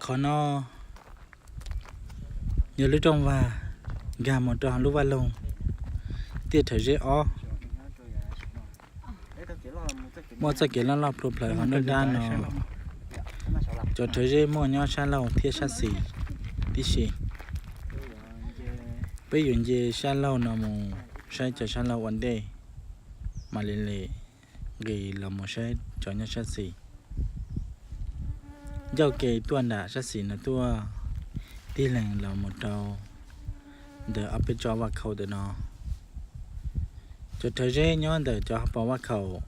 Qhov no yog lub rooj vag nkag mus rau lub vaj loog Tiaj Rhawv Zeb ob. Muaj txoj kev loj loj plhu plhaws hauv nruab nrab no. Cov rhawv zeb muaj nyob sab laug thiab sab xis tib si. Peb yuav nce sab laug no mus saib cov sab laug ua ntej, mam li li nqis los mus saib cov nyob sab xis. Ncauj ke tuaj nram sab xis no tuaj tig leeg los mus rau ntawm ob peb tsob vaj khaum ntawm no. Cov rhawv zeb nyob ntawm cov pos vaj khaum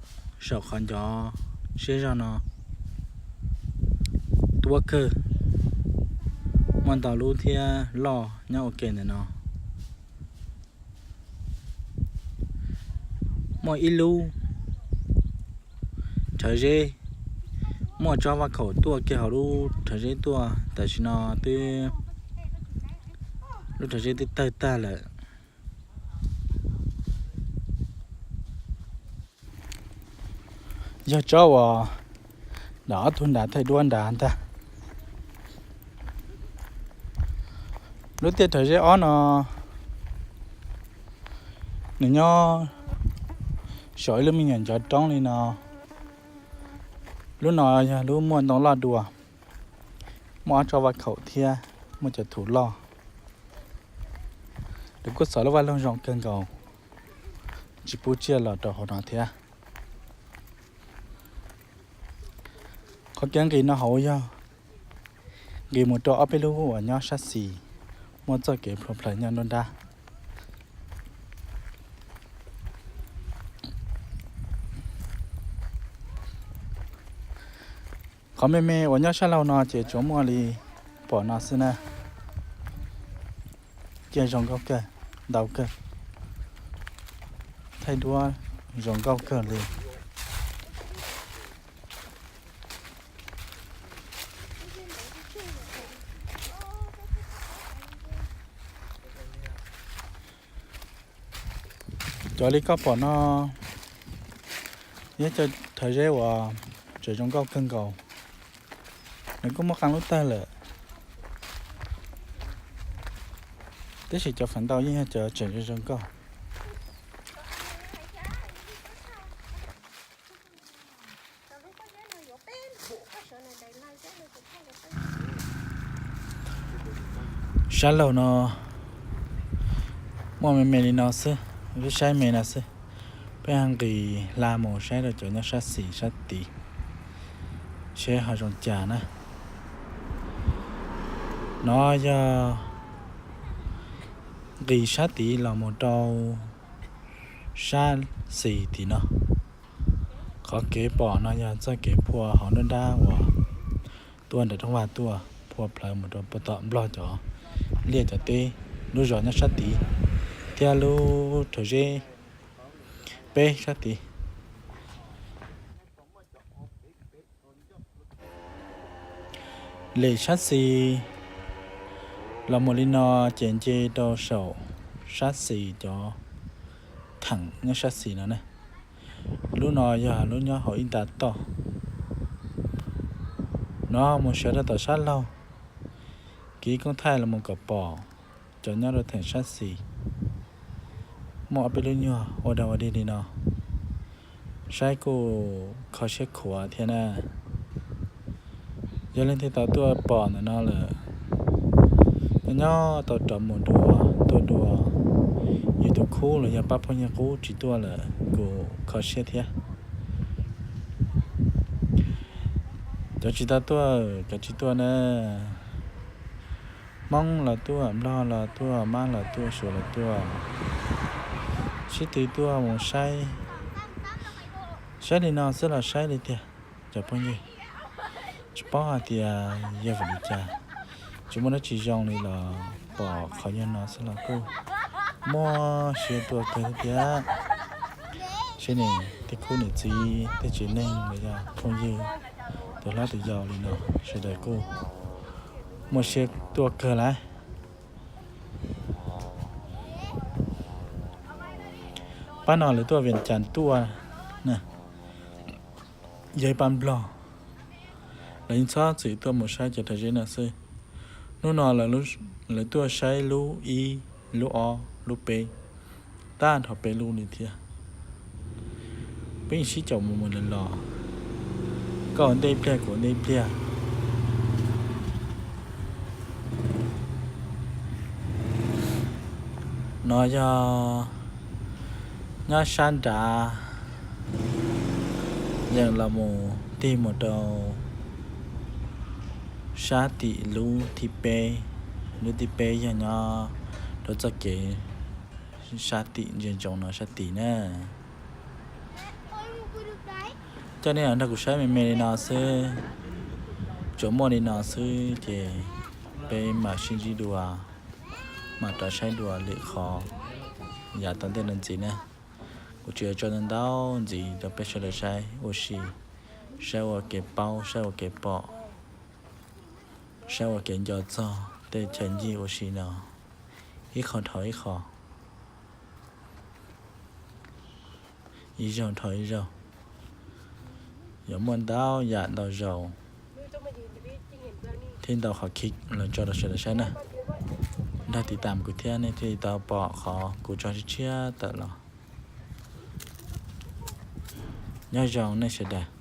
saum qhov ncov siab zog no tuab kawg, muaj ntau lub thiab loj nyob ua ke ntawm no. Muaj ib lub rhawv zeb, muaj tsob vaj khaum tuaj kiag hauv lub rhawv zeb tuaj, tam sim no twb, lub rhawv zeb twb tawg tag lawm. Yog tsob uas nram ob tug nrad thaij duab nrad ntag. Lub tiaj rhawv zeb ob no, nws nyob saum ib lub me nyuam ncov roob li no. Lub no yog lub muaj ntoo loj dua, muaj ob tsob vaj khaum thiab muaj cov thuv loj. Lawv kuj xov lub vaj loog zoo kawg nkaus, tsis pub tsiaj los rau hauv no thiab. Qhov kev nqis no hauv yog nqis mus rau ob peb lub uas nyob sab xis, muaj txoj kev plhu plhaws nyob nruab nrab. Qhov me me uas nyob sab laug no ces tsuas muaj li pom no xwb na. Cia zoo nkauj kawg, ntau kawg, thaij duab zoo nkauj kawg li. Cov li koj pom no yog cov rhawv zeb uas tseem zoo nkauj kawg nkaus. Nws kuj muaj qee lub tawg lawm, tab sis cov feem ntau yeej yog cov tseem zoo zoo nkauj. Sab laug no muaj me me li no xwb, lub saib me no xwb. Peb ho nqis hla mus saib rau cov nyob sab xis sab tid seb ho zoo cas na. No yog nqis sab tid los mus rau sab xis tim no. Qhov kev pom no yog txoj kev phua hauv nruab nrab uas tuaj nram rooj vag tuaj phua plawv mus rau puag tom Nplog cov liaj cov teb, lub zos nyob sab tid thiab lub rhawv zeb peb sab tid. Lem sab xis los mus li no ces nce rau saum sab xis cov theem nyob sab xis no na. Lub no yog lub nyob hauv ib nta toj. No mus sawv rau tom sab laug, kiv koob thaij los mus kom pom cov nyob rau theem sab xis. Muaj ob peb lub nyuag ua dog ua dig li no, saib kuj kho siab khuav thiab na. Yog leej twg tau tuaj pom ntawm no lawm, nyob nyob tau rov mus dua, tuaj dua, yus tus khub los yog pab phooj ywg qub tsis tuaj lawm kuj kho siab thiab. Cov tsis tau tuaj, cov tsis tuaj na, Hmoob los tuaj, Nplog los tuaj, Mab los tuaj, Suav los tuaj, sib tw tuaj mus saib. Saib li no xwb los saib li tiag cov phooj ywg. Tsis paub hais tias yog vim li cas, tsis muaj dab tsi zoo li los pom qhov yog no xwb los kuj muaj siab tuaj kawg thiab. Seb nws tej khub niam txiv tej tsev neeg los yog phooj ywg tus hlob tus yau li no sawv daws kuj muaj siab tuaj kawg lawm. Pab no lawv tuaj Vias Cas tuaj na, yog ib pab Nplog, Lawv yeej txhob txwm tuaj mus saib cov rhawv zeb no xwb. Hnub no lawv tuaj saib lub ib, lub ob, lub peb, tag nrho peb lub li thiab. Peb yeej sib caum mus mus los los, koj ua ntej pliag kuv ua ntej pliag. No yog nyob sab nrad, yeej los mus tig mus rau sab tim lub thib peb. Lub thib peb yog nyob rau txoj kev sab tim ntsia ntsoov no sab tid na. Coj nej los nrog kuv saib me me li no xwb, tsuas muaj li no xwb ces peb mam sib ntsib dua, mam rov saib dua lwm qhov yav tom ntej no ntxiv na. Kuv tsuas yuav tso ntau ntxiv rau peb sawv daws saib ua si, saib ua kev paub, saib ua kev pom, saib ua kev nco txog tej chaw ncig ua si no, ib qho dhau ib qho, ib zaug dhau ib zaug. Yuav muaj ntau yam ntau zaus thiab ntau qhov khib los tso rau sawv daws saib na. Nrog tiv tam kuv thiab nej thiaj li tau pom qhov kuv tso tshiab tshiab tawm los. Nyob zoo nej sawv daws.